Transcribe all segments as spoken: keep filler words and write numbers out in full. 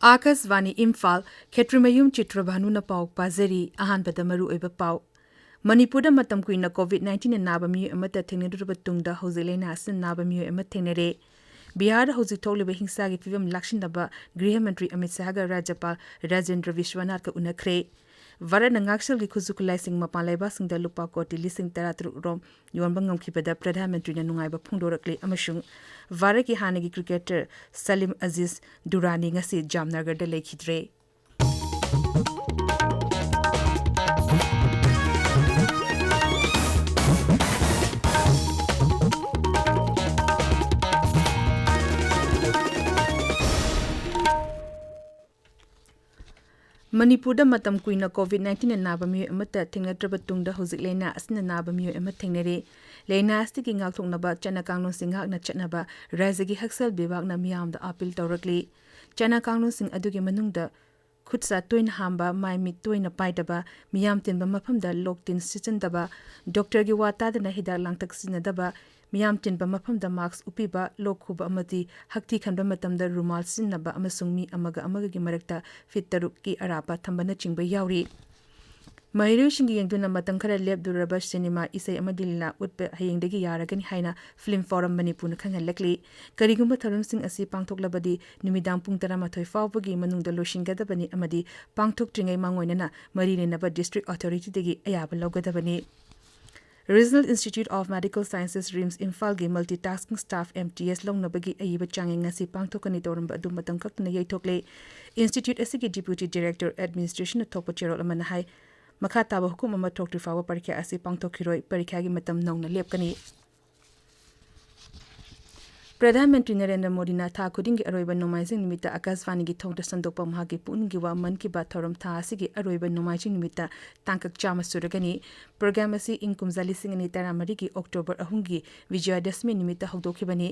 ꯑꯥꯀꯥꯁꯕꯥꯅꯤ ꯏꯝꯐꯥꯜ, ꯈꯦꯇ꯭ꯔꯤꯃꯌꯨꯝ ꯆꯤꯇ꯭ꯔꯚꯥꯅꯨꯅ ꯄꯥꯎ ꯄꯥꯖꯔꯤ꯫ ꯑꯍꯥꯟꯕꯗ ꯃꯔꯨꯑꯣꯏꯕ ꯄꯥꯎ꯫ ꯃꯅꯤꯄꯨꯔꯗ ꯃꯇꯝ ꯀꯨꯏꯅ ꯀꯣꯚꯤꯗ ꯅꯥꯏꯟꯇꯤꯟꯅ ꯅꯥꯕ ꯃꯤꯑꯣꯏ ꯑꯃꯠꯇ ꯊꯦꯡꯅꯗ꯭ꯔꯕ ꯇꯨꯡꯗ, ꯍꯧꯖꯤꯛ ꯂꯥꯏꯅꯥ ꯑꯁꯤꯅ ꯅꯥꯕ ꯃꯤꯑꯣꯏ ꯑꯃ ꯊꯦꯡꯅꯔꯦ꯫ ꯕꯤꯍꯥꯔꯗ ꯍꯧꯖꯤꯛ ꯊꯣꯛꯂꯤꯕ ꯍꯤꯡꯁꯥꯒꯤ ꯐꯤꯕꯝ ꯂꯥꯛꯁꯤꯟꯅꯕ ꯒ꯭ꯔꯤꯍ ꯃꯟꯇ꯭ꯔꯤ ꯑꯃꯤꯠ ꯁꯥꯍꯒ ꯔꯥꯖ꯭ꯌꯄꯥꯜ ꯔꯥꯖꯦꯟꯗ꯭ꯔ ꯕꯤꯁ꯭ꯋꯅꯥꯊꯀ ꯎꯅꯈ꯭ꯔꯦ꯫ ꯚꯥꯔꯠꯅ ꯉꯥꯛꯁꯦꯜꯒꯤ ꯈꯨꯠꯁꯨ ꯈꯨꯠꯂꯥꯏꯁꯤꯡ ꯃꯄꯥꯟ ꯂꯩꯕꯥꯛꯁꯤꯡꯗ ꯂꯨꯄꯥ ꯀꯣꯇꯤ ꯂꯤꯁꯤꯡ ꯇꯔꯥꯇꯔꯨꯛ ꯔꯣꯝ ꯌꯣꯟꯕ ꯉꯝꯈꯤꯕꯗ ꯄ꯭ꯔꯙꯥꯟ ꯃꯟꯇ꯭ꯔꯤꯅ ꯅꯨꯡꯉꯥꯏꯕ ꯐꯣꯡꯗꯣꯔꯛꯂꯤ ꯑꯃꯁꯨꯡ ꯚꯥꯔꯠꯀꯤ ꯍꯥꯟꯅꯒꯤ ꯀ꯭ꯔꯤꯀꯦꯇꯔ ꯁꯂꯤꯝ ꯑꯖꯤꯖ ꯗꯨꯔꯥꯅꯤ ꯉꯁꯤ ꯖꯥꯝꯅꯒꯔꯗ ꯂꯩꯈꯤꯗ꯭ꯔꯦ꯫ ꯃꯅꯤꯄꯨꯔꯗ ꯃꯇꯝ ꯀꯨꯏꯅ ꯀꯣꯚꯤꯗ ꯅꯥꯏꯟꯇꯤꯟꯅ ꯅꯥꯕ ꯃꯤꯑꯣꯏ ꯑꯃꯠꯇ ꯊꯦꯡꯅꯗ꯭ꯔꯕ ꯇꯨꯡꯗ, ꯍꯧꯖꯤꯛ ꯂꯥꯏꯅꯥ ꯑꯁꯤꯅ ꯅꯥꯕ ꯃꯤꯑꯣꯏ ꯑꯃ ꯊꯦꯡꯅꯔꯦ꯫ ꯂꯥꯏꯅꯥ ꯑꯁꯤꯒꯤ ꯉꯥꯛꯊꯣꯛꯅꯕ ꯆꯠꯅ ꯀꯥꯡꯂꯣꯟꯁꯤꯡ ꯉꯥꯛꯅ ꯆꯠꯅꯕ ꯔꯥꯖ꯭ꯌꯒꯤ ꯍꯛꯁꯦꯜ ꯕꯤꯚꯥꯒꯅ ꯃꯤꯌꯥꯝꯗ ꯑꯥꯄꯤꯜ ꯇꯧꯔꯛꯂꯤ꯫ ꯆꯠꯅ ꯀꯥꯡꯂꯣꯟꯁꯤꯡ ꯑꯗꯨꯒꯤ ꯃꯅꯨꯡꯗ ꯈꯨꯠ ꯁꯥ ꯇꯣꯏꯅ ꯍꯥꯝꯕ, ꯃꯥꯏ ꯃꯤꯠ ꯇꯣꯏꯅ ꯄꯥꯏꯗꯕ, ꯃꯤꯌꯥꯝ ꯇꯤꯟꯕ ꯃꯐꯝꯗ ꯂꯣꯛ ꯇꯤꯟ ꯁꯤꯠꯆꯤꯟꯗꯕ, ꯗꯣꯛꯇꯔꯒꯤ ꯋꯥ ꯇꯥꯗꯅ ꯍꯤꯗꯥꯛ ꯂꯥꯡꯊꯛ ꯁꯤꯖꯤꯟꯅꯗꯕ, ꯃꯤꯌꯥꯝ ꯇꯤꯟꯕ ꯃꯐꯝꯗ ꯃꯥꯁ꯭ꯛ ꯎꯞꯄꯤꯕ, ꯂꯣꯛ ꯈꯨꯕ ꯑꯃꯗꯤ ꯍꯛꯊꯤ ꯈꯟꯕ ꯃꯇꯝꯗ ꯔꯨꯃꯥꯜ ꯁꯤꯖꯤꯟꯅꯕ ꯑꯃꯁꯨꯡ ꯃꯤ ꯑꯃꯒ ꯑꯃꯒꯒꯤ ꯃꯔꯛꯇ ꯐꯤꯠ ꯇꯔꯨꯛꯀꯤ ꯑꯔꯥꯞꯄ ꯊꯝꯕꯅꯆꯤꯡꯕ ꯌꯥꯎꯔꯤ꯫ ꯃꯍꯩꯔꯣꯏꯁꯤꯡꯒꯤ ꯌꯦꯡꯗꯨꯅ ꯃꯇꯝ ꯈꯔ ꯂꯦꯞꯂꯨꯔꯕ ꯁꯤꯅꯦꯃꯥ, ꯏꯁꯩ ꯑꯃꯗꯤ ꯂꯤꯂꯥ ꯎꯠꯄ ꯍꯌꯦꯡꯗꯒꯤ ꯌꯥꯔꯒꯅꯤ ꯍꯥꯏꯅ ꯐꯤꯜꯝ ꯐꯣꯔꯝ ꯃꯅꯤꯄꯨꯔꯅ ꯈꯪꯍꯜꯂꯛꯂꯤ꯫ ꯀꯔꯤꯒꯨꯝꯕ ꯊꯧꯔꯝꯁꯤꯡ ꯑꯁꯤ ꯄꯥꯡꯊꯣꯛꯂꯕꯗꯤ ꯅꯨꯃꯤꯗꯥꯡ ꯄꯨꯡ ꯇꯔꯥꯃꯥꯊꯣꯏ ꯐꯥꯎꯕꯒꯤ ꯃꯅꯨꯡꯗ ꯂꯣꯏꯁꯤꯟꯒꯗꯕꯅꯤ ꯑꯃꯗꯤ ꯄꯥꯡꯊꯣꯛꯇ꯭ꯔꯤꯉꯩ ꯃꯥꯡꯑꯣꯏꯅꯅ ꯃꯔꯤ ꯂꯩꯅꯕ district authority ꯗꯒꯤ ꯑꯌꯥꯕ ꯂꯧꯒꯗꯕꯅꯤ꯫ Regional Institute of Medical Sciences, RIMS ꯏꯝꯐꯥꯜꯒꯤ multitasking staff, M T S, ꯂꯧꯅꯕꯒꯤ ꯑꯏꯕ ꯆꯥꯡꯌꯦꯡ ꯉꯁꯤ ꯄꯥꯡꯊꯣꯛꯀꯅꯤ ꯇꯧꯔꯝꯕ ꯑꯗꯨ ꯃꯇꯝ ꯀꯛꯇꯅ ꯌꯩꯊꯣꯛꯂꯦ꯫ Institute ꯑꯁꯤꯒꯤ Deputy Director Administration ꯅ ꯊꯣꯛꯄ ꯆꯦꯔꯣꯜ ꯑꯃꯅ ꯍꯥꯏ, ꯃꯈꯥ ꯇꯥꯕ ꯍꯨꯀꯨꯝ ꯑꯃ ꯊꯣꯛꯇ꯭ꯔꯤ ꯐꯥꯎꯕ ꯄꯔꯤꯈ꯭ꯌꯥ ꯑꯁꯤ ꯄꯥꯡꯊꯣꯛꯈꯤꯔꯣꯏ꯫ ꯄꯔꯤꯈ꯭ꯌꯥꯒꯤ ꯃꯇꯝ ꯅꯧꯅ ꯂꯦꯞꯀꯅꯤ꯫ ꯄ꯭ꯔꯙꯥꯟ ꯃꯟꯇ꯭ꯔꯤ ꯅꯔꯦꯟꯗ꯭ꯔ ꯃꯣꯗꯤꯅ ꯊꯥ ꯈꯨꯗꯤꯡꯒꯤ ꯑꯔꯣꯏꯕ ꯅꯣꯡꯃꯥꯏꯖꯤꯡ ꯅꯨꯃꯤꯠꯇ ꯑꯀꯥꯁꯕꯥꯅꯤꯒꯤ ꯊꯣꯡꯗ ꯁꯟꯗꯣꯛꯄ ꯃꯍꯥꯛꯀꯤ ꯄꯨꯛꯅꯤꯡꯒꯤ ꯋꯥ ꯃꯟ ꯀꯤ ꯕꯥꯠ ꯊꯧꯔꯝ ꯊꯥ ꯑꯁꯤꯒꯤ ꯑꯔꯣꯏꯕ ꯅꯣꯡꯃꯥꯏꯖꯤꯡ ꯅꯨꯃꯤꯠꯇ ꯇꯥꯡꯀꯛ ꯆꯥꯝꯃ ꯁꯨꯔꯒꯅꯤ꯫ ꯄ꯭ꯔꯣꯒ꯭ꯔꯥꯝ ꯑꯁꯤ ꯏꯪ ꯀꯨꯝꯖꯥ ꯂꯤꯁꯤꯡ ꯑꯅꯤ ꯇꯔꯥꯃꯔꯤꯒꯤ ꯑꯣꯛꯇꯣꯕꯔ ꯑꯍꯨꯝꯒꯤ ꯕꯤꯖꯌꯗꯁꯃꯤ ꯅꯨꯃꯤꯠꯇ ꯍꯧꯗꯣꯛꯈꯤꯕꯅꯤ꯫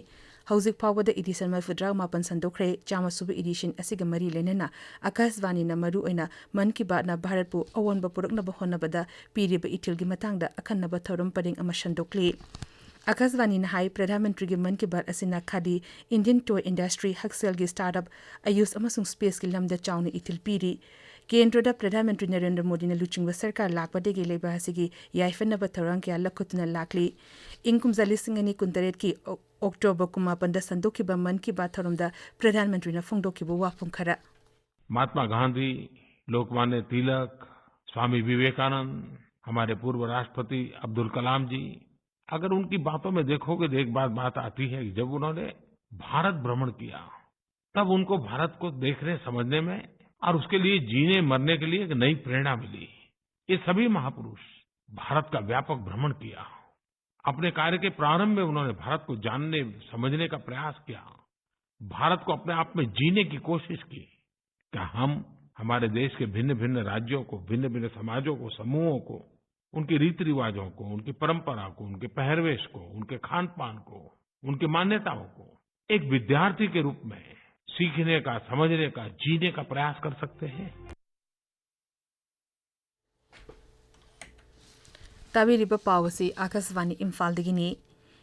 ꯍꯧꯖꯤꯛ ꯐꯥꯎꯕꯗ edition ꯃꯔꯤꯐꯨꯇꯔꯥ ꯃꯥꯄꯟ ꯁꯟꯗꯣꯛꯈ꯭ꯔꯦ꯫ ꯆꯥꯝꯃ ꯁꯨꯕ edition ꯑꯁꯤꯒ ꯃꯔꯤ ꯂꯩꯅꯅ ꯑꯀꯥꯁꯕꯥꯅꯤꯅ ꯃꯔꯨꯑꯣꯏꯅ ꯃꯟ ꯀꯤ ꯕꯥꯠꯅ ꯚꯥꯔꯠꯄꯨ ꯑꯑꯣꯟꯕ ꯄꯨꯔꯛꯅꯕ ꯍꯣꯠꯅꯕꯗ ꯄꯤꯔꯤꯕ ꯏꯊꯤꯜꯒꯤ ꯃꯇꯥꯡꯗ ꯑꯈꯟꯅꯕ ꯊꯧꯔꯝ ꯄꯔꯤꯡ ꯑꯃ ꯁꯟꯗꯣꯛꯂꯤ꯫ ꯑꯀꯥꯁꯕꯥꯅꯤꯅ ꯍꯥꯏ, ꯄ꯭ꯔꯙꯥꯟ ꯃꯟꯇ꯭ꯔꯤꯒꯤ ꯃꯟ ꯀꯤ ꯕꯥꯠ ꯑꯁꯤꯅ ꯈꯥꯗꯤ, ꯏꯟꯗꯤꯌꯟ ꯇꯣꯏ ꯏꯟꯗꯁꯇ꯭ꯔꯤ, ꯍꯛꯁꯦꯜꯒꯤ ꯁ꯭ꯇꯥꯔꯠ ꯑꯞ, ꯑꯌꯨꯁ ꯑꯃꯁꯨꯡ ꯁ꯭ꯄꯦꯁꯀꯤ ꯂꯝꯗ ꯆꯥꯎꯅ ꯏꯊꯤꯜ ꯄꯤꯔꯤ꯫ ꯀꯦꯟꯗ꯭ꯔꯗ ꯄ꯭ꯔꯙꯥꯟ ꯃꯟꯇ꯭ꯔꯤ ꯅꯔꯦꯟꯗ꯭ꯔ ꯃꯣꯗꯤꯅ ꯂꯨꯆꯤꯡꯕ ꯁꯔꯀꯥꯔ ꯂꯥꯛꯄꯗꯒꯤ ꯂꯩꯕꯥꯛ ꯑꯁꯤꯒꯤ ꯌꯥꯏꯐꯅꯕ ꯊꯧꯔꯥꯡ ꯀꯌꯥ ꯂꯧꯈꯠꯇꯨꯅ ꯂꯥꯛꯂꯤ꯫ ꯏꯪ ꯀꯨꯝꯖꯥ ꯂꯤꯁꯤꯡ ꯑꯅꯤ ꯀꯨꯟꯇꯔꯦꯠꯀꯤ ꯑꯣꯛ-, ꯑꯣꯛꯇꯣꯕꯔ ꯀꯨꯟꯃꯥꯄꯟꯗ ꯁꯟꯗꯣꯛꯈꯤꯕ ꯃꯟ ꯀꯤ ꯕꯥꯠ ꯊꯧꯔꯝꯗ ꯄ꯭ꯔꯙꯥꯟ ꯃꯟꯇ꯭ꯔꯤꯅ ꯐꯣꯡꯗꯣꯛꯈꯤꯕ ꯋꯥꯐꯝ ꯈꯔ꯫ महात्मा गांधी, लोकमान्य तिलक, स्वामी विवेकानंद, हमारे पूर्व राष्ट्रपति अब्दुल कलाम जी, अगर उनकी बातों में देखोगे तो एक बात, बात आती है कि जब उन्होंने भारत भ्रमण किया, तब उनको भारत को देखने समझने में और उसके लिए जीने मरने के लिए एक नई प्रेरणा मिली। ये सभी महापुरुष भारत का व्यापक भ्रमण किया। अपने कार्य के प्रारंभ में उन्होंने भारत को जानने, समझने का प्रयास किया, भारत को अपने आप में जीने की कोशिश की। क्या हम हमारे देश के भिन्न-भिन्न राज्यों को, भिन्न-भिन्न समाजों को, समूहों को, उनके रीति रिवाजों को, उनकी परंपरा को, उनके पहरवेश को, उनके खान पान को, उनकी मान्यताओं को एक विद्यार्थी के रूप में सीखने का, समझने का, जीने का प्रयास कर सकते हैं? ꯇꯥꯕꯤꯔꯤꯕ ꯄꯥꯎ ꯑꯁꯤ ꯑꯥꯀꯥꯁꯕꯥꯅꯤ ꯏꯝꯐꯥꯜꯗꯒꯤꯅꯤ꯫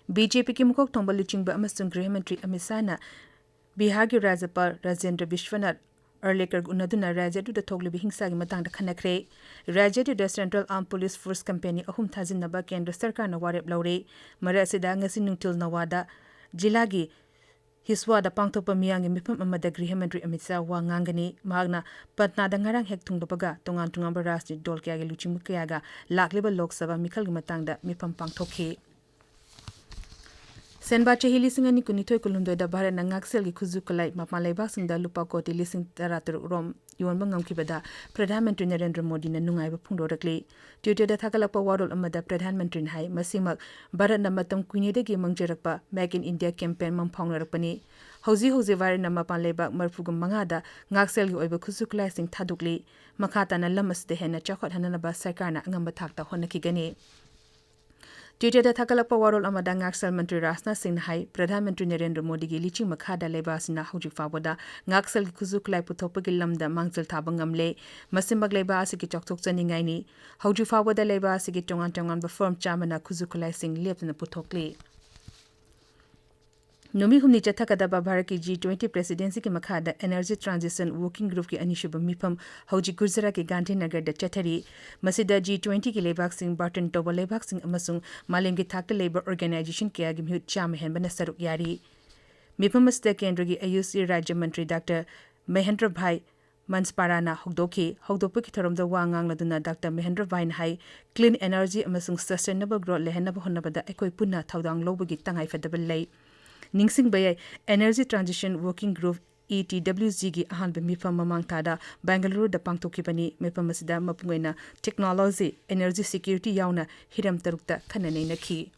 ꯕꯤ ꯖꯦ ꯄꯤꯒꯤ ꯃꯀꯣꯛ ꯊꯣꯡꯕ ꯂꯨꯆꯤꯡꯕ ꯑꯃꯁꯨꯡ ꯒ꯭ꯔꯤꯍ ꯃꯟꯇ꯭ꯔꯤ ꯑꯃꯤꯠ ꯁꯥꯍꯅ ꯕꯤꯍꯥꯔꯒꯤ ꯔꯥꯖ꯭ꯌꯄꯥꯜ ꯔꯥꯖꯦꯟꯗ꯭ꯔ ꯕꯤꯁ꯭ꯋꯅꯥꯊ ꯑꯔꯂꯦꯀꯔꯒ ꯎꯅꯗꯨꯅ ꯔꯥꯖ꯭ꯌ ꯑꯗꯨꯗ ꯊꯣꯛꯂꯤꯕ ꯍꯤꯡꯁꯥꯒꯤ ꯃꯇꯥꯡꯗ ꯈꯟꯅꯈ꯭ꯔꯦ꯫ ꯔꯥꯖ꯭ꯌ ꯑꯗꯨꯗ ꯁꯦꯟꯇ꯭ꯔꯦꯜ ꯑꯥꯔꯝ ꯄꯨꯂꯤꯁ ꯐꯣꯔꯁ ꯀꯝꯄꯦꯅꯤ ꯑꯍꯨꯝ ꯊꯥꯖꯤꯟꯅꯕ ꯀꯦꯟꯗ꯭ꯔ ꯁꯔꯀꯥꯔꯅ ꯋꯥꯔꯦꯞ ꯂꯧꯔꯦ꯫ ꯃꯔꯛ ꯑꯁꯤꯗ ꯉꯁꯤ ꯅꯨꯡꯊꯤꯜ ꯅꯋꯥꯗ ꯖꯤꯂꯥꯒꯤ ꯍꯤꯁꯋꯥꯗ ꯄꯥꯡꯊꯣꯛꯄ ꯃꯤꯌꯥꯝꯒꯤ ꯃꯤꯐꯝ ꯑꯃꯗ ꯒ꯭ꯔꯤꯍ ꯃꯟꯇ꯭ꯔꯤ ꯑꯃꯤꯠ ꯁꯥꯍ ꯋꯥ ꯉꯥꯡꯒꯅꯤ꯫ ꯃꯍꯥꯛꯅ ꯄꯠꯅꯥꯗ ꯉꯔꯥꯡ ꯍꯦꯛ ꯊꯨꯡꯂꯕꯒ ꯇꯣꯉꯥꯟ ꯇꯣꯉꯥꯟꯕ ꯔꯥꯖꯅꯤꯇꯤ ꯗꯣꯜ ꯀꯌꯥꯒꯤ ꯂꯨꯆꯤꯡꯕ ꯀꯌꯥꯒ ꯂꯥꯛꯂꯤꯕ ꯂꯣꯛ ꯁꯚꯥ ꯃꯤꯈꯜꯒꯤ ꯃꯇꯥꯡꯗ ꯃꯤꯐꯝ ꯄꯥꯡꯊꯣꯛꯈꯤ꯫ ꯁꯦꯟꯕꯥ ꯆꯍꯤ ꯂꯤꯁꯤꯡ ꯑꯅꯤ ꯀꯨꯟꯅꯤꯊꯣꯏ ꯀꯨꯟꯍꯨꯝꯗꯣꯏꯗ ꯚꯥꯔꯠꯅ ꯉꯥꯛꯁꯦꯜꯒꯤ ꯈꯨꯠꯁꯨ ꯈꯨꯠꯂꯥꯏ ꯃꯄꯥꯟ ꯂꯩꯕꯥꯛꯁꯤꯡꯗ ꯂꯨꯄꯥ ꯀꯣꯇꯤ ꯂꯤꯁꯤꯡ ꯇꯔꯥꯇꯔꯨꯛ ꯔꯣꯝ ꯌꯣꯟꯕ ꯉꯝꯈꯤꯕꯗ ꯄ꯭ꯔꯙꯥꯟ ꯃꯟꯇ꯭ꯔꯤ ꯅꯔꯦꯟꯗ꯭ꯔ ꯃꯣꯗꯤꯅ ꯅꯨꯡꯉꯥꯏꯕ ꯐꯣꯡꯗꯣꯔꯛꯂꯤ꯫ ꯇ꯭ꯋꯤꯇꯔꯗ ꯊꯥꯒꯠꯂꯛꯄ ꯋꯥꯔꯣꯜ ꯑꯃꯗ ꯄ꯭ꯔꯙꯥꯟ ꯃꯟꯇ꯭ꯔꯤꯅ ꯍꯥꯏ, ꯃꯁꯤꯃꯛ ꯚꯥꯔꯠꯅ ꯃꯇꯝ ꯀꯨꯏꯅꯗꯒꯤ ꯃꯪꯖꯔꯛꯄ Make in India campaign ꯃꯪ ꯐꯥꯎꯅꯔꯛꯄꯅꯤ꯫ ꯍꯧꯖꯤꯛ ꯍꯧꯖꯤꯛ ꯚꯥꯔꯠꯅ ꯃꯄꯥꯟ ꯂꯩꯕꯥꯛ ꯃꯔꯤꯐꯨꯒ ꯃꯉꯥꯗ ꯉꯥꯛꯁꯦꯜꯒꯤ ꯑꯣꯏꯕ ꯈꯨꯠꯁꯨ ꯈꯨꯠꯂꯥꯏꯁꯤꯡ ꯊꯥꯗꯣꯛꯂꯤ꯫ ꯃꯈꯥ ꯇꯥꯅ ꯂꯝ ꯑꯁꯤꯗ ꯍꯦꯟꯅ ꯆꯥꯎꯈꯠꯍꯟꯅꯅꯕ ꯁꯔꯀꯥꯔꯅ ꯑꯉꯝꯕ ꯊꯥꯛꯇ ꯍꯣꯠꯅꯈꯤꯒꯅꯤ꯫ Twitter-ꯗ ꯊꯥꯒꯠꯂꯛꯄ ꯋꯥꯔꯣꯜ ꯑꯃꯗ ꯉꯥꯛꯁꯦꯜ ꯃꯟꯇ꯭ꯔꯤ ꯔꯥꯖꯅꯥꯊ ꯁꯤꯡꯅ ꯍꯥꯏ, ꯄ꯭ꯔꯙꯥꯟ ꯃꯟꯇ꯭ꯔꯤ ꯅꯔꯦꯟꯗ꯭ꯔ ꯃꯣꯗꯤꯒꯤ ꯂꯤꯆꯤꯡ ꯃꯈꯥꯗ ꯂꯩꯕꯥꯛ ꯑꯁꯤꯅ ꯍꯧꯖꯤꯛ ꯐꯥꯎꯕꯗ ꯉꯥꯛꯁꯦꯜꯒꯤ ꯈꯨꯠꯁꯨ ꯈꯨꯠꯂꯥꯏ ꯄꯨꯊꯣꯛꯄꯒꯤ ꯂꯝꯗ ꯃꯥꯡꯖꯤꯜ ꯊꯥꯕ ꯉꯝꯂꯦ꯫ ꯃꯁꯤꯃꯛ ꯂꯩꯕꯥꯛ ꯑꯁꯤꯒꯤ ꯆꯥꯎꯊꯣꯛꯆꯅꯤꯡꯉꯥꯏꯅꯤ꯫ ꯍꯧꯖꯤꯛ ꯐꯥꯎꯕꯗ ꯂꯩꯕꯥꯛ ꯑꯁꯤꯒꯤ ꯇꯣꯉꯥꯟ ꯇꯣꯉꯥꯟꯕ ꯐꯔꯝ ꯆꯥꯝꯃꯅ ꯈꯨꯠꯁꯨ ꯈꯨꯠꯂꯥꯏꯁꯤꯡ ꯂꯦꯞꯇꯅ ꯄꯨꯊꯣꯛꯂꯤ꯫ ꯅꯨꯃꯤꯠ ꯍꯨꯝꯅꯤ ꯆꯠꯊꯒꯗꯕ ꯚꯥꯔꯠꯀꯤ G twenty presidency-ꯒꯤ ꯃꯈꯥꯗ Energy Transition Working Group-ꯀꯤ ꯑꯅꯤꯁꯨꯕ ꯃꯤꯐꯝ ꯍꯧꯖꯤꯛ ꯒꯨꯖꯔꯥꯠꯀꯤ ꯒꯥꯟꯙꯤꯅꯒꯔꯗ ꯆꯠꯊꯔꯤ꯫ ꯃꯁꯤꯗ G twenty-ꯒꯤ ꯂꯩꯕꯥꯛꯁꯤꯡ, ꯕꯥꯔꯇꯟ ꯇꯧꯕ ꯂꯩꯕꯥꯛꯁꯤꯡ ꯑꯃꯁꯨꯡ ꯃꯥꯂꯦꯝꯒꯤ ꯊꯥꯛꯇ ꯂꯩꯕ organization ꯀꯌꯥꯒꯤ ꯃꯤꯍꯨꯠ ꯆꯥꯝꯃ ꯍꯦꯟꯕꯅ ꯁꯔꯨꯛ ꯌꯥꯔꯤ꯫ ꯃꯤꯐꯝ ꯑꯁꯤꯗ ꯀꯦꯟꯗ꯭ꯔꯒꯤ ꯑꯌꯨꯁꯀꯤ ꯔꯥꯖ꯭ꯌ ꯃꯟꯇ꯭ꯔꯤ ꯗꯥꯛꯇꯔ ꯃꯍꯦꯟꯗ꯭ꯔ ꯚꯥꯏ ꯃꯟꯁꯄꯥꯔꯥꯅ ꯍꯧꯗꯣꯛꯈꯤ꯫ ꯍꯧꯗꯣꯛꯄꯒꯤ ꯊꯧꯔꯝꯗ ꯋꯥ ꯉꯥꯡꯂꯗꯨꯅ ꯗꯥꯛꯇꯔ ꯃꯍꯦꯟꯗ꯭ꯔ ꯚꯥꯏꯅ ꯍꯥꯏ, clean energy ꯑꯃꯁꯨꯡ sustainable growth ꯂꯩꯍꯟꯅꯕ ꯍꯣꯠꯅꯕꯗ ꯑꯩꯈꯣꯏ ꯄꯨꯟꯅ ꯊꯧꯗꯥꯡ ꯂꯧꯕꯒꯤ ꯇꯉꯥꯏꯐꯗꯕ ꯂꯩ꯫ ꯅꯤꯡꯁꯤꯡꯕ ꯌꯥꯏ, Energy Transition Working Group, E T W G-ꯒꯤ ꯑꯍꯥꯟꯕ ꯃꯤꯐꯝ ꯃꯃꯥꯡ ꯊꯥꯗ ꯕꯦꯡꯒꯂꯨꯔꯨꯗ ꯄꯥꯡꯊꯣꯛꯈꯤꯕꯅꯤ꯫ ꯃꯤꯐꯝ ꯑꯁꯤꯗ ꯃꯄꯨꯡ ꯑꯣꯏꯅ technology, energy security ꯌꯥꯎꯅ ꯍꯤꯔꯝ ꯇꯔꯨꯛꯇ ꯈꯟꯅ ꯅꯩꯅꯈꯤ꯫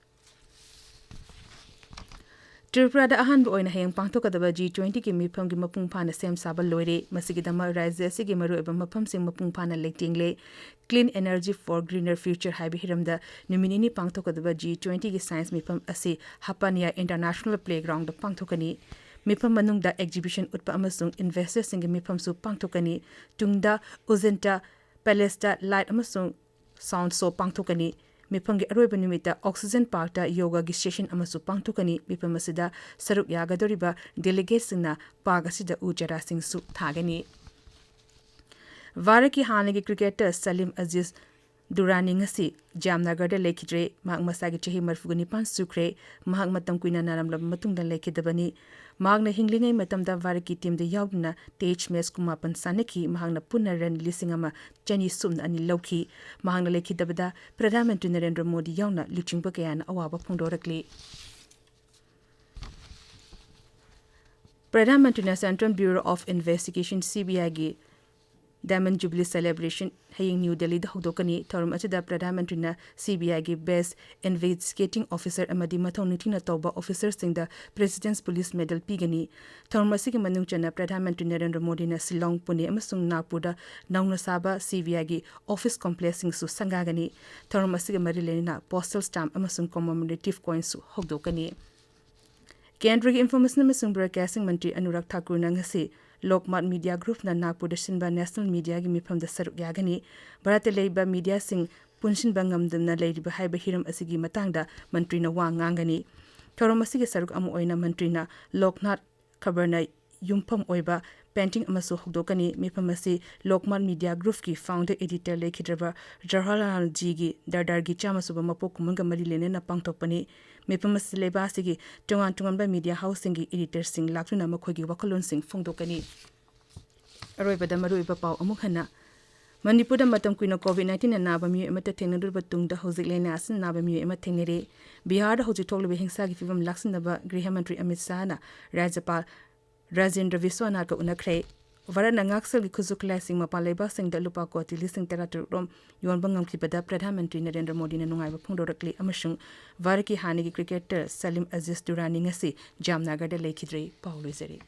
ꯇ꯭ꯔꯤꯄꯨꯔꯥꯗ ꯑꯍꯥꯟꯕ ꯑꯣꯏꯅ ꯍꯌꯦꯡ ꯄꯥꯡꯊꯣꯛꯀꯗꯕ G twenty-ꯒꯤ ꯃꯤꯐꯝꯒꯤ ꯃꯄꯨꯡ ꯐꯥꯅ ꯁꯦꯝ ꯁꯥꯕ ꯂꯣꯏꯔꯦ꯫ ꯃꯁꯤꯒꯤꯗꯃꯛ ꯔꯥꯖ꯭ꯌ ꯑꯁꯤꯒꯤ ꯃꯔꯨꯑꯣꯏꯕ ꯃꯐꯝꯁꯤꯡ ꯃꯄꯨꯡ ꯐꯥꯅ ꯂꯩꯇꯦꯡꯂꯦ꯫ Clean Energy for Greener Future ꯍꯥꯏꯕ ꯍꯤꯔꯝꯗ ꯅꯨꯃꯤꯠ ꯅꯤꯅꯤ ꯄꯥꯡꯊꯣꯛꯀꯗꯕ G twenty-ꯒꯤ science ꯃꯤꯐꯝ ꯑꯁꯤ ꯍꯄꯥꯅꯤꯌꯥ International Playground-ꯗ ꯄꯥꯡꯊꯣꯛꯀꯅꯤ꯫ ꯃꯤꯐꯝ ꯃꯅꯨꯡꯗ exhibition ꯎꯠꯄ ꯑꯃꯁꯨꯡ investors-ꯁꯤꯡꯒꯤ ꯃꯤꯐꯝꯁꯨ ꯄꯥꯡꯊꯣꯛꯀꯅꯤ꯫ ꯇꯨꯡꯗ ꯎꯖꯦꯟꯇꯥ Palace-ꯇ light ꯑꯃꯁꯨꯡ sound show ꯄꯥꯡꯊꯣꯛꯀꯅꯤ꯫ ꯃꯤꯐꯝꯒꯤ ꯑꯔꯣꯏꯕ ꯅꯨꯃꯤꯠꯇ Oxygen Park-ꯇ yoga-ꯒꯤ session ꯑꯃꯁꯨ ꯄꯥꯡꯊꯣꯛꯀꯅꯤ꯫ ꯃꯤꯐꯝ ꯑꯁꯤꯗ ꯁꯔꯨꯛ ꯌꯥꯒꯗꯧꯔꯤꯕ delegate-ꯁꯤꯡꯅ park ꯑꯁꯤꯗ ꯎ ꯆꯥꯔꯥꯁꯤꯡꯁꯨ ꯊꯥꯒꯅꯤ꯫ ꯚꯥꯔꯠꯀꯤ ꯍꯥꯟꯅꯒꯤ cricketer ꯁꯂꯤꯝ ꯑꯖꯤꯖ ꯗꯨꯔꯥꯅꯤ ꯉꯁꯤ ꯖꯥꯝꯅꯒꯔꯗ ꯂꯩꯈꯤꯗ꯭ꯔꯦ꯫ ꯃꯍꯥꯛ ꯃꯁꯥꯒꯤ ꯆꯍꯤ ꯃꯔꯤꯐꯨꯒ ꯅꯤꯄꯥꯟ ꯁꯨꯈ꯭ꯔꯦ꯫ ꯃꯍꯥꯛ ꯃꯇꯝ ꯀꯨꯏꯅ ꯅꯥꯔꯝꯂꯕ ꯃꯇꯨꯡꯗ ꯂꯩꯈꯤꯗꯕꯅꯤ꯫ ꯃꯍꯥꯛꯅ ꯍꯤꯡꯂꯤꯉꯩ ꯃꯇꯝꯗ ꯚꯥꯔꯠꯀꯤ team-ꯗ ꯌꯥꯎꯗꯨꯅ test match ꯀꯨꯟꯃꯥꯄꯟ ꯁꯥꯟꯅꯈꯤ꯫ ꯃꯍꯥꯛꯅ ꯄꯨꯟꯅ run ꯂꯤꯁꯤꯡ ꯑꯃ ꯆꯅꯤ ꯁꯨꯞꯅ ꯑꯅꯤ ꯂꯧꯈꯤ꯫ ꯃꯍꯥꯛꯅ ꯂꯩꯈꯤꯗꯕꯗ ꯄ꯭ꯔꯙꯥꯟ ꯃꯟꯇ꯭ꯔꯤ ꯅꯔꯦꯟꯗ꯭ꯔ ꯃꯣꯗꯤ ꯌꯥꯎꯅ ꯂꯨꯆꯤꯡꯕ ꯀꯌꯥꯅ ꯑꯋꯥꯕ ꯐꯣꯡꯗꯣꯔꯛꯂꯤ꯫ ꯄ꯭ꯔꯙꯥꯟ ꯃꯟꯇ꯭ꯔꯤꯅ Central Bureau of Investigation, C B I-ꯒꯤ Diamond Jubilee Celebration ꯍꯌꯦꯡ ꯅ꯭ꯌꯨ ꯗꯦꯜꯂꯤꯗ ꯍꯧꯗꯣꯛꯀꯅꯤ꯫ ꯊꯧꯔꯝ ꯑꯁꯤꯗ ꯄ꯭ꯔꯙꯥꯟ ꯃꯟꯇ꯭ꯔꯤꯅ ꯁꯤ ꯕꯤ ꯑꯥꯏꯒꯤ Best Investigating Officer ꯑꯃꯗꯤ ꯃꯊꯧ ꯅꯤꯡꯊꯤꯅ ꯇꯧꯕ officerꯁꯤꯡꯗ President's Police Medal ꯄꯤꯒꯅꯤ꯫ ꯊꯧꯔꯝ ꯑꯁꯤꯒꯤ ꯃꯅꯨꯡ ꯆꯟꯅ ꯄ꯭ꯔꯙꯥꯟ ꯃꯟꯇ꯭ꯔꯤ ꯅꯔꯦꯟꯗ꯭ꯔ ꯃꯣꯗꯤꯅ ꯁꯤꯂꯣꯡ, ꯄꯨꯅꯦ ꯑꯃꯁꯨꯡ ꯅꯥꯒꯄꯨꯔꯗ ꯅꯧꯅ ꯁꯥꯕ ꯁꯤ ꯕꯤ ꯑꯥꯏꯒꯤ office complexꯁꯤꯡꯁꯨ ꯁꯪꯒꯥꯒꯅꯤ꯫ ꯊꯧꯔꯝ ꯑꯁꯤꯒ ꯃꯔꯤ ꯂꯩꯅꯅ postal stamp ꯑꯃꯁꯨꯡ commemorative coinsꯁꯨ ꯍꯧꯗꯣꯛꯀꯅꯤ꯫ ꯀꯦꯟꯗ꯭ꯔꯒꯤ Information ꯑꯃꯁꯨꯡ Broadcasting ꯃꯟꯇ꯭ꯔꯤ ꯑꯅꯨꯔꯥꯒ ꯊꯥꯀꯨꯔꯅ ꯉꯁꯤ ꯂꯣꯛꯃꯠ Media Groupꯅ ꯅꯥꯒꯄꯨꯔꯗ ꯁꯤꯟꯕ National Mediaꯒꯤ ꯃꯤꯐꯝꯗ ꯁꯔꯨꯛ ꯌꯥꯒꯅꯤ꯫ ꯚꯥꯔꯠꯇ ꯂꯩꯕ mediaꯁꯤꯡ ꯄꯨꯟꯁꯤꯟꯕ ꯉꯝꯗꯅ ꯂꯩꯔꯤꯕ ꯍꯥꯏꯕ ꯍꯤꯔꯝ ꯑꯁꯤꯒꯤ ꯃꯇꯥꯡꯗ ꯃꯟꯇ꯭ꯔꯤꯅ ꯋꯥ ꯉꯥꯡꯒꯅꯤ꯫ ꯊꯧꯔꯝ ꯑꯁꯤꯒꯤ ꯁꯔꯨꯛ ꯑꯃ ꯑꯣꯏꯅ ꯃꯟꯇ꯭ꯔꯤꯅ ꯂꯣꯛꯅꯥꯊ ꯈꯕꯔꯅ ꯌꯨꯝꯐꯝ ꯑꯣꯏꯕ painting ꯑꯃꯁꯨ ꯍꯧꯗꯣꯛꯀꯅꯤ꯫ ꯃꯤꯐꯝ ꯑꯁꯤ ꯂꯣꯛꯃꯠ Media Groupꯀꯤ founder editor ꯂꯩꯈꯤꯗ꯭ꯔꯕ ꯖꯋꯥꯍꯔꯂꯥꯜꯖꯤꯒꯤ ꯗꯔꯗꯥꯔꯒꯤ ꯆꯥꯝꯃ ꯁꯨꯕ ꯃꯄꯣꯛ ꯀꯨꯝꯑꯣꯟꯒ ꯃꯔꯤ ꯂꯩꯅꯅ ꯄꯥꯡꯊꯣꯛꯄꯅꯤ꯫ ꯃꯤꯐꯝ ꯑꯁꯤ ꯂꯩꯕꯥꯛ ꯑꯁꯤꯒꯤ ꯇꯣꯉꯥꯟ ꯇꯣꯉꯥꯟꯕ media houseꯁꯤꯡꯒꯤ editorꯁꯤꯡ ꯂꯥꯛꯇꯨꯅ ꯃꯈꯣꯏꯒꯤ ꯋꯥꯈꯜꯂꯣꯟꯁꯤꯡ ꯐꯣꯡꯗꯣꯛꯀꯅꯤ꯫ ꯑꯔꯣꯏꯕꯗ ꯃꯔꯨꯑꯣꯏꯕ ꯄꯥꯎ ꯑꯃꯨꯛ ꯍꯟꯅ꯫ ꯃꯅꯤꯄꯨꯔꯗ ꯃꯇꯝ ꯀꯨꯏꯅ COVID nineteenꯅ ꯅꯥꯕ ꯃꯤꯑꯣꯏ ꯑꯃꯠꯇ ꯊꯦꯡꯅꯗ꯭ꯔꯤꯕ ꯇꯨꯡꯗ ꯍꯧꯖꯤꯛ ꯂꯥꯏꯅꯥ ꯑꯁꯤꯅ ꯅꯥꯕ ꯃꯤꯑꯣꯏ ꯑꯃ ꯊꯦꯡꯅꯔꯦ꯫ ꯕꯤꯍꯥꯔꯗ ꯍꯧꯖꯤꯛ ꯊꯣꯛꯂꯤꯕ ꯍꯤꯡꯁꯥꯒꯤ ꯐꯤꯕꯝ ꯂꯥꯛꯁꯤꯟꯅꯕ ꯒ꯭ꯔꯤꯍ ꯃꯟꯇ꯭ꯔꯤ ꯑꯃꯤꯠ ꯁꯥꯍꯅ ꯔꯥꯖ꯭ꯌꯄꯥꯜ ꯔꯥꯖꯦꯟꯗ꯭ꯔ ꯕꯤꯁ꯭ꯋꯅꯥꯊꯀ ꯎꯅꯈ꯭ꯔꯦ꯫ ꯚꯥꯔꯠꯅ ꯉꯥꯛꯁꯦꯜꯒꯤ ꯈꯨꯠꯁꯨ ꯈꯨꯠꯂꯥꯏꯁꯤꯡ ꯃꯄꯥꯟ ꯂꯩꯕꯥꯛꯁꯤꯡꯗ ꯂꯨꯄꯥ ꯀꯣꯇꯤ ꯂꯤꯁꯤꯡ ꯇꯔꯥꯇꯔꯨꯛ ꯔꯣꯝ ꯌꯣꯟꯕ ꯉꯝꯈꯤꯕꯗ ꯄ꯭ꯔꯙꯥꯟ ꯃꯟꯇ꯭ꯔꯤ ꯅꯔꯦꯟꯗ꯭ꯔ ꯃꯣꯗꯤꯅ ꯅꯨꯡꯉꯥꯏꯕ ꯐꯣꯡꯗꯣꯔꯛꯂꯤ ꯑꯃꯁꯨꯡ ꯚꯥꯔꯠꯀꯤ ꯍꯥꯟꯅꯒꯤ cricketer ꯁꯂꯤꯝ ꯑꯖꯤꯖ ꯗꯨꯔꯥꯅꯤ ꯉꯁꯤ ꯖꯥꯝꯅꯒꯔꯗ ꯂꯩꯈꯤꯗ꯭ꯔꯦ꯫ ꯄꯥꯎ ꯂꯣꯏꯖꯔꯦ꯫